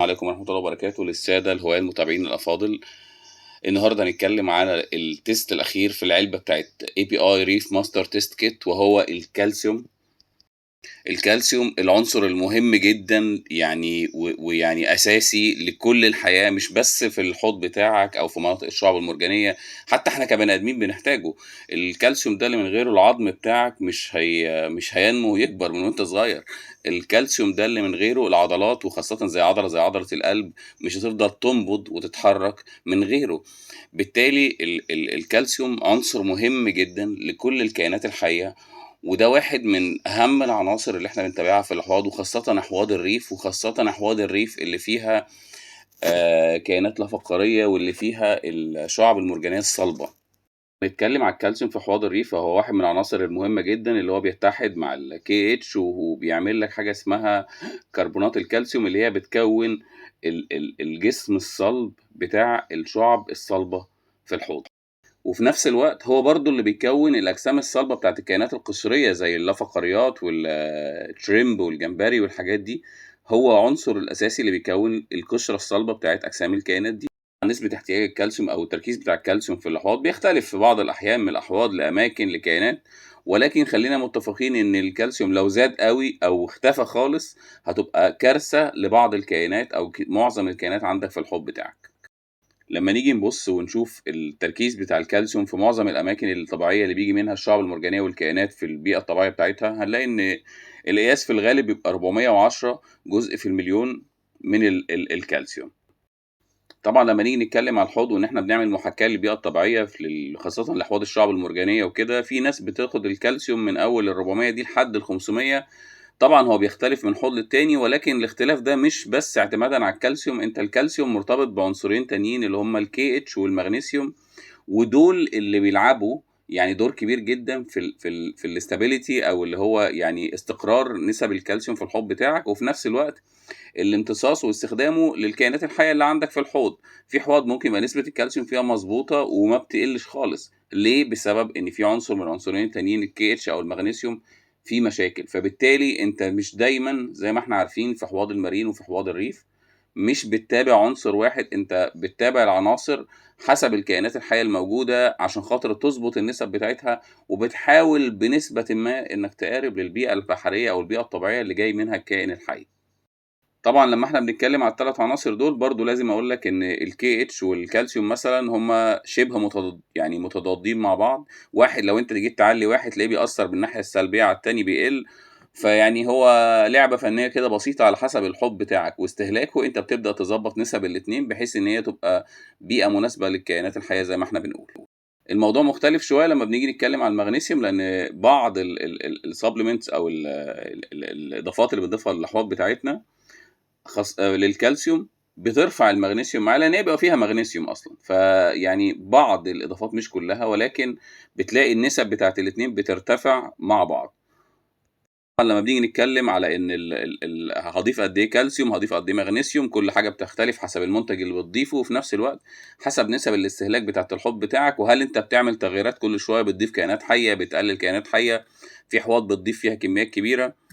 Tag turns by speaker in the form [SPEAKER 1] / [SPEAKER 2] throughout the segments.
[SPEAKER 1] عليكم ورحمة الله وبركاته للسادة الهواة المتابعين الأفاضل. النهاردة هنتكلم على ال test الأخير في العلبة بتاعت API Reef Master Test Kit، وهو الكالسيوم. الكالسيوم العنصر المهم جدا يعني ويعني أساسي لكل الحياة، مش بس في الحوض بتاعك أو في مناطق الشعب المرجانية، حتى احنا كبني آدمين بنحتاجه. الكالسيوم ده اللي من غيره العظم بتاعك مش هينمو ويكبر من وانت صغير. الكالسيوم ده اللي من غيره العضلات، وخاصة زي عضلة القلب، مش هتفضل تنبض وتتحرك من غيره. بالتالي الكالسيوم عنصر مهم جدا لكل الكائنات الحية، وده واحد من أهم العناصر اللي احنا بنتابعها في الأحواض، وخاصة أحواض ال reef، وخاصة أحواض ال reef اللي فيها كائنات لا فقارية واللي فيها الشعب المرجانية الصلبة. نتكلم على الكالسيوم في أحواض ال reef، فهو واحد من العناصر المهمة جدا اللي هو بيتحد مع ال KH وبيعمل لك حاجة اسمها كربونات الكالسيوم، اللي هي بتكون الجسم الصلب بتاع الشعب الصلبة في الحوض. وفي نفس الوقت هو برضو اللي بيكون الأجسام الصلبة بتاعت الكائنات القشرية زي اللافقاريات وال shrimp والجمبري والحاجات دي. هو عنصر الأساسي اللي بيكون القشرة الصلبة بتاعت أجسام الكائنات دي. نسبة احتياج الكالسيوم أو التركيز بتاع الكالسيوم في الأحواض بيختلف في بعض الأحيان من الأحواض لأماكن لكائنات، ولكن خلينا متفقين إن الكالسيوم لو زاد قوي أو اختفى خالص هتبقى كارثة لبعض الكائنات أو معظم الكائنات عندك في الحوض بتاعك. لما نيجي نبص ونشوف التركيز بتاع الكالسيوم في معظم الأماكن الطبيعية اللي بيجي منها الشعب المرجانية والكائنات في البيئة الطبيعية بتاعتها، هنلاقي إن القياس في الغالب بيبقى 410 جزء في المليون من الكالسيوم. طبعا لما نيجي نتكلم على الحوض وان احنا بنعمل محاكاة للبيئة الطبيعية خاصة لاحواض الشعب المرجانيه وكده، في ناس بتاخد الكالسيوم من اول ال 400 دي لحد ال 500. طبعا هو بيختلف من حوض للتاني، ولكن الاختلاف ده مش بس اعتمادا على الكالسيوم. انت الكالسيوم مرتبط بعنصرين تانيين اللي هما ال KH والمغنيسيوم، ودول اللي بيلعبوا دور كبير جدا في ال stability، او اللي هو استقرار نسب الكالسيوم في الحوض بتاعك، وفي نفس الوقت الامتصاص واستخدامه للكائنات الحية اللي عندك في الحوض. في حوض ممكن يبقى نسبة الكالسيوم فيها مظبوطة وما بتقلش خالص، ليه؟ بسبب ان في عنصر من العنصرين التانيين ال KH او المغنيسيوم في مشاكل. فبالتالي انت مش دايما زي ما احنا عارفين في حواض ال marine وفي حواض ال reef مش بتتابع عنصر واحد، انت بتتابع العناصر حسب الكائنات الحية الموجودة عشان خاطر تظبط النسب بتاعتها، وبتحاول بنسبة ما انك تقارب للبيئة البحرية او البيئة الطبيعية اللي جاي منها الكائن الحي. طبعا لما احنا بنتكلم على الثلاث عناصر دول برضو لازم اقول لك ان ال KH والكالسيوم مثلا هما شبه متضادين مع بعض. واحد لو انت جيت تعلي واحد تلاقيه بيأثر بالناحية السلبية على التاني بيقل، فيعني هو لعبة فنية كده بسيطة على حسب الحب بتاعك واستهلاكه، انت بتبدأ تظبط نسب الاتنين بحيث ان هي تبقى بيئة مناسبة للكائنات الحية زي ما احنا بنقول. الموضوع مختلف شوية لما بنيجي نتكلم على المغنيسيوم، لأن بعض ال supplements أو الإضافات اللي بنضيفها للأحواض بتاعتنا للكالسيوم بترفع المغنيسيوم معاه، لأن هي بيبقى فيها مغنيسيوم أصلاً. فيعني بعض الإضافات مش كلها، ولكن بتلاقي النسب بتاعت الاتنين بترتفع مع بعض. لما بنيجي نتكلم على إن هضيف قد إيه كالسيوم، هضيف قد إيه مغنيسيوم، كل حاجة بتختلف حسب المنتج اللي بتضيفه، وفي نفس الوقت حسب نسب الاستهلاك بتاعت الحوض بتاعك، وهل أنت بتعمل تغييرات كل شوية، بتضيف كائنات حية، بتقلل كائنات حية، في حواض بتضيف فيها كميات كبيرة.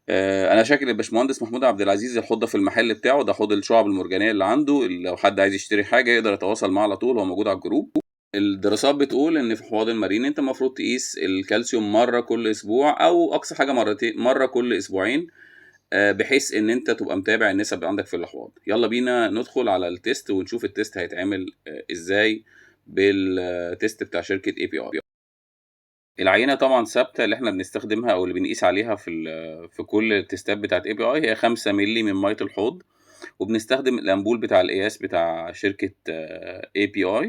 [SPEAKER 1] أنا شاكر للباشمهندس محمود عبد العزيز الحوض ده في المحل بتاعه، ده حوض الشعب المرجانية اللي عنده، لو حد عايز يشتري حاجة يقدر يتواصل معاه على طول، هو موجود على الجروب. الدراسات بتقول إن في حواض ال marine أنت المفروض تقيس الكالسيوم مرة كل أسبوع أو أقصى حاجة مرتين، مرة كل أسبوعين، بحيث إن أنت تبقى متابع النسب اللي عندك في الأحواض. يلا بينا ندخل على ال test ونشوف ال test هيتعمل إزاي بال test بتاع شركة API. العينة طبعا ثابتة اللي احنا بنستخدمها أو اللي بنقيس عليها في كل التستات بتاعت API، هي 5 مللي من مية الحوض، وبنستخدم الأمبول بتاع القياس بتاع شركة API.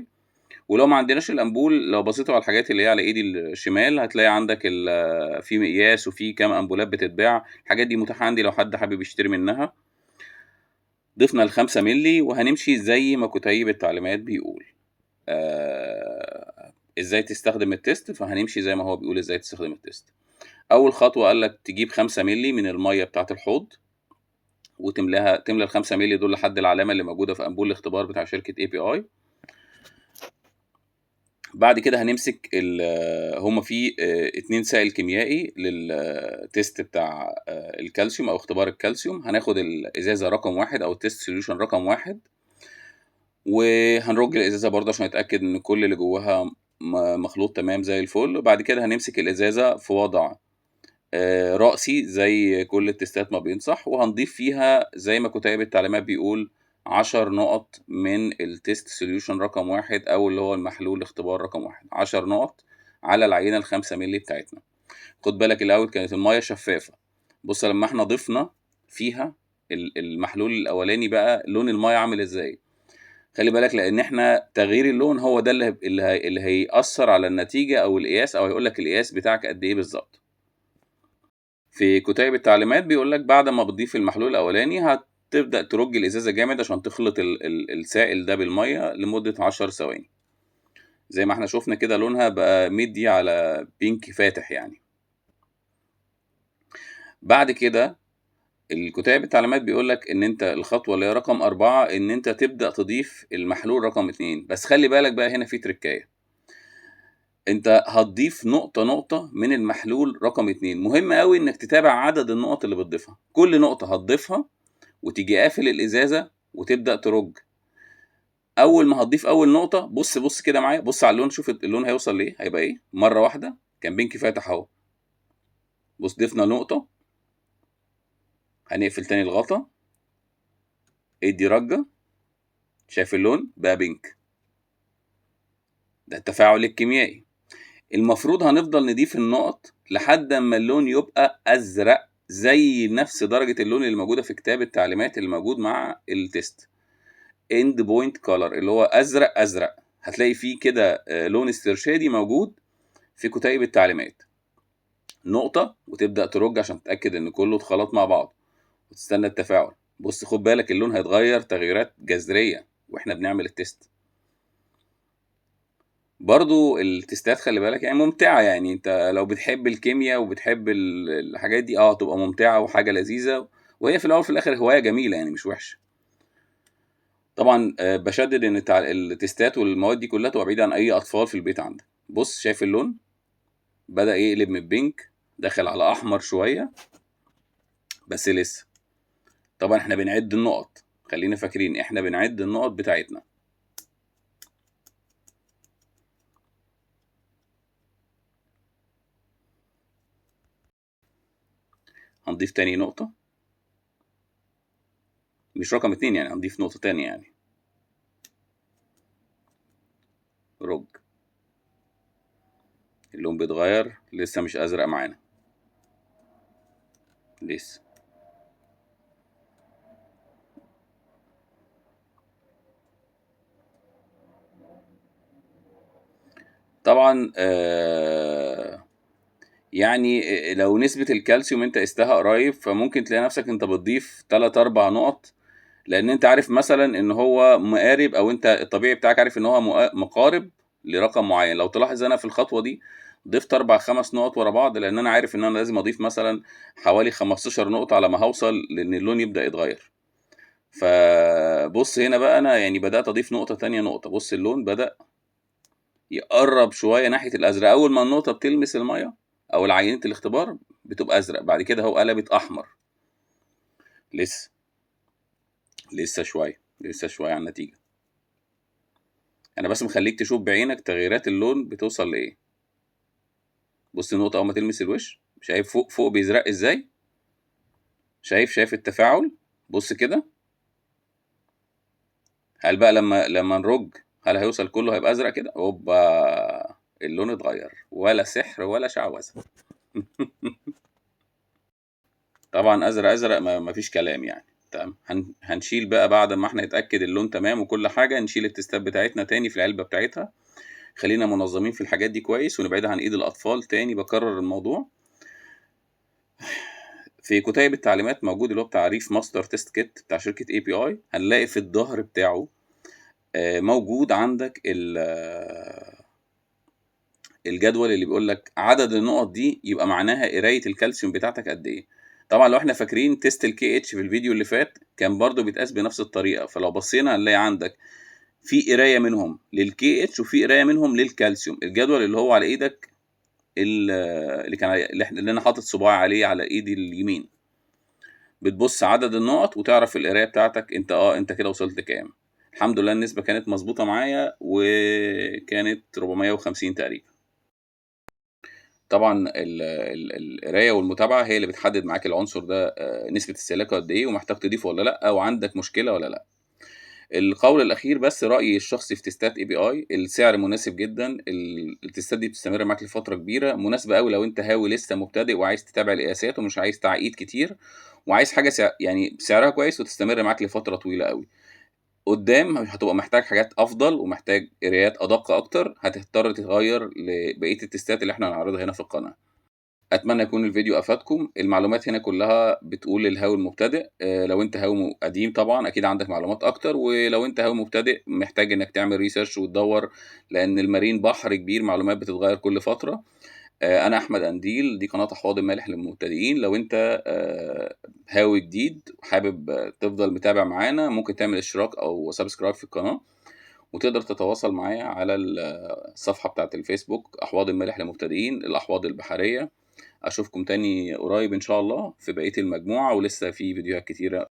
[SPEAKER 1] ولو ما عندناش الأمبول، لو بصيتوا على الحاجات اللي هي على إيدي الشمال هتلاقي عندك في مقياس وفي كام أمبولات بتتباع، الحاجات دي متاحة عندي لو حد حابب يشتري منها. ضفنا ال5 مللي وهنمشي زي ما كتيب التعليمات بيقول. ازاي تستخدم ال test، فهنمشي زي ما هو بيقول ازاي تستخدم ال test. اول خطوه قال لك تجيب 5 مللي من الميه بتاعه الحوض وتملاها، تملى ال 5 مللي دول لحد العلامه اللي موجوده في امبول الاختبار بتاع شركه API. بعد كده هنمسك هما في 2 سائل كيميائي لل test بتاع الكالسيوم أو اختبار الكالسيوم. هناخد الإزازة رقم 1 أو ال test solution رقم 1، وهنرج الإزازة برضه عشان نتأكد إن كل اللي جواها مخلوط تمام زي الفل. وبعد كده هنمسك الإزازة في وضع رأسي زي كل التستات ما بينصح، وهنضيف فيها زي ما كتيب التعليمات بيقول 10 نقط من ال test solution رقم 1 أو اللي هو المحلول اختبار رقم 1، 10 نقط على العينة ال5 مللي بتاعتنا. خد بالك الأول كانت المية شفافة، بص لما احنا ضفنا فيها المحلول الأولاني بقى لون المية عامل ازاي. خلي بالك لأن احنا تغيير اللون هو ده اللي هيأثر على النتيجة أو القياس، أو هيقول لك القياس بتاعك قد إيه بالظبط. في كتيب التعليمات بيقول لك بعد ما بتضيف المحلول الأولاني هتبدأ ترج الإزازة جامد عشان تخلط السائل ده بالمية لمدة 10 ثواني. زي ما احنا شفنا كده لونها بقى مدي على بينك فاتح يعني. بعد كده الكتيب التعليمات بيقول لك إن أنت الخطوة اللي هي رقم 4 إن أنت تبدأ تضيف المحلول رقم 2. بس خلي بالك بقى هنا في تركاية، أنت هتضيف نقطة نقطة من المحلول رقم 2. مهم قوي إنك تتابع عدد النقط اللي بتضيفها، كل نقطة هتضيفها وتيجي قافل الإزازة وتبدأ ترج. أول ما هتضيف أول نقطة بص كده معايا، بص على اللون، شوف اللون هيوصل لإيه، هيبقى إيه. مرة واحدة كان بينك فاتح أهو، بص ضفنا نقطة، هنقفل تاني الغطا، ادي رجة، شايف اللون بقى بينك. ده التفاعل الكيميائي. المفروض هنفضل نضيف النقط لحد اما اللون يبقى ازرق زي نفس درجة اللون اللي موجودة في كتاب التعليمات اللي موجود مع ال test، end point color اللي هو ازرق ازرق. هتلاقي فيه كده لون استرشادي موجود في كتيب التعليمات. نقطة وتبدأ ترج عشان تتأكد ان كله اتخلط مع بعض وتستنى التفاعل. بص خد بالك اللون هيتغير تغييرات جذرية واحنا بنعمل ال test. برضو التستات خلي بالك ممتعة، انت لو بتحب الكيمياء وبتحب الحاجات دي تبقى ممتعة وحاجة لذيذة، وهي في الأول وفي الآخر هواية جميلة مش وحشة. طبعا بشدد ان التستات والمواد دي كلها تبقى بعيدة عن أي أطفال في البيت عندك. بص شايف اللون بدأ يقلب من بينك داخل على أحمر شوية بس لسه. طبعا احنا بنعد النقط، خلينا فاكرين احنا بنعد النقط بتاعتنا. هنضيف تاني نقطة، مش رقم 2 يعني، هنضيف نقطة تانية يعني. رج، اللون بيتغير لسه مش أزرق معانا لسه. طبعا لو نسبة الكالسيوم انت قستها قريب فممكن تلاقي نفسك انت بتضيف 3-4 نقط، لان انت عارف مثلا ان هو مقارب، او انت الطبيعي بتاعك عارف ان هو مقارب لرقم معين. لو تلاحظ انا في الخطوة دي ضفت 4-5 نقط ورا بعض، لان انا عارف ان انا لازم اضيف مثلا حوالي 15 نقطة على ما هوصل لان اللون يبدأ يتغير. فبص هنا بقى انا بدأت اضيف نقطة تانية نقطة، بص اللون بدأ يقرب شوية ناحية الأزرق. أول ما النقطة بتلمس المية أو العينة الاختبار بتبقى أزرق، بعد كده هو قلبت أحمر. لسه شوية، لسه شوية على النتيجة. أنا بس مخليك تشوف بعينك تغييرات اللون بتوصل لإيه. بص النقطة أول ما تلمس الوش، شايف فوق بيزرق إزاي؟ شايف التفاعل؟ بص كده. هل بقى لما نرج هل هيوصل كله هيبقى أزرق كده؟ أوبا، اللون اتغير، ولا سحر ولا شعوذة. طبعا أزرق أزرق ما فيش كلام يعني. تمام. هنشيل بقى بعد ما احنا نتأكد اللون تمام وكل حاجة، نشيل التستات بتاعتنا تاني في العلبة بتاعتها. خلينا منظمين في الحاجات دي كويس ونبعدها عن ايد الأطفال. تاني بكرر الموضوع، في كتيب التعليمات موجود اللي هو بتاع Reef Master test kit بتاع شركة API، هنلاقي في الظهر بتاعه موجود عندك الجدول اللي بيقول لك عدد النقط دي يبقى معناها قراية الكالسيوم بتاعتك قد ايه. طبعا لو احنا فاكرين test ال KH في الفيديو اللي فات كان برضو بيتقاس بنفس الطريقة، فلو بصينا هنلاقي عندك في قراية منهم لل KH وفي قراية منهم للكالسيوم. الجدول اللي هو على إيدك اللي كان اللي أنا حاطط صباعي عليه على إيدي اليمين. بتبص عدد النقط وتعرف القراية بتاعتك أنت كده وصلت كام. الحمد لله النسبة كانت مظبوطة معايا وكانت 450 تقريبا. طبعا القراية والمتابعة هي اللي بتحدد معاك العنصر ده، نسبة استهلاكه قد إيه، ومحتاج تضيفه ولا لأ، وعندك مشكلة ولا لأ. القول الأخير بس رأيي الشخصي في تستات اي بي اي، السعر مناسب جدا، التستات دي بتستمر معاك لفترة كبيرة، مناسبة قوي لو انت هاوي لسه مبتدئ وعايز تتابع القياسات ومش عايز تعقيد كتير، وعايز حاجة سعرها كويس وتستمر معاك لفترة طويلة قوي. قدام هتبقى محتاج حاجات أفضل ومحتاج قرايات أدق أكتر، هتضطر تغير لبقية التستات اللي احنا هنعرضها هنا في القناة. أتمنى يكون الفيديو أفادكم. المعلومات هنا كلها بتقول للهاوي المبتدئ، لو أنت هاوي قديم طبعاً أكيد عندك معلومات أكتر، ولو أنت هاوي مبتدئ محتاج إنك تعمل ريسيرش وتدور، لأن المارين بحر كبير، معلومات بتتغير كل فترة. أنا أحمد أنديل، دي قناة أحواض المالح للمبتدئين. لو أنت، هاوي جديد وحابب تفضل متابع معانا، ممكن تعمل اشتراك أو سبسكرايب في القناة، وتقدر تتواصل معايا على الصفحة بتاعت الفيسبوك أحواض المالح للمبتدئين، الأحواض البحرية. أشوفكم تاني قريب إن شاء الله في بقية المجموعة، ولسه في فيديوهات كتيرة.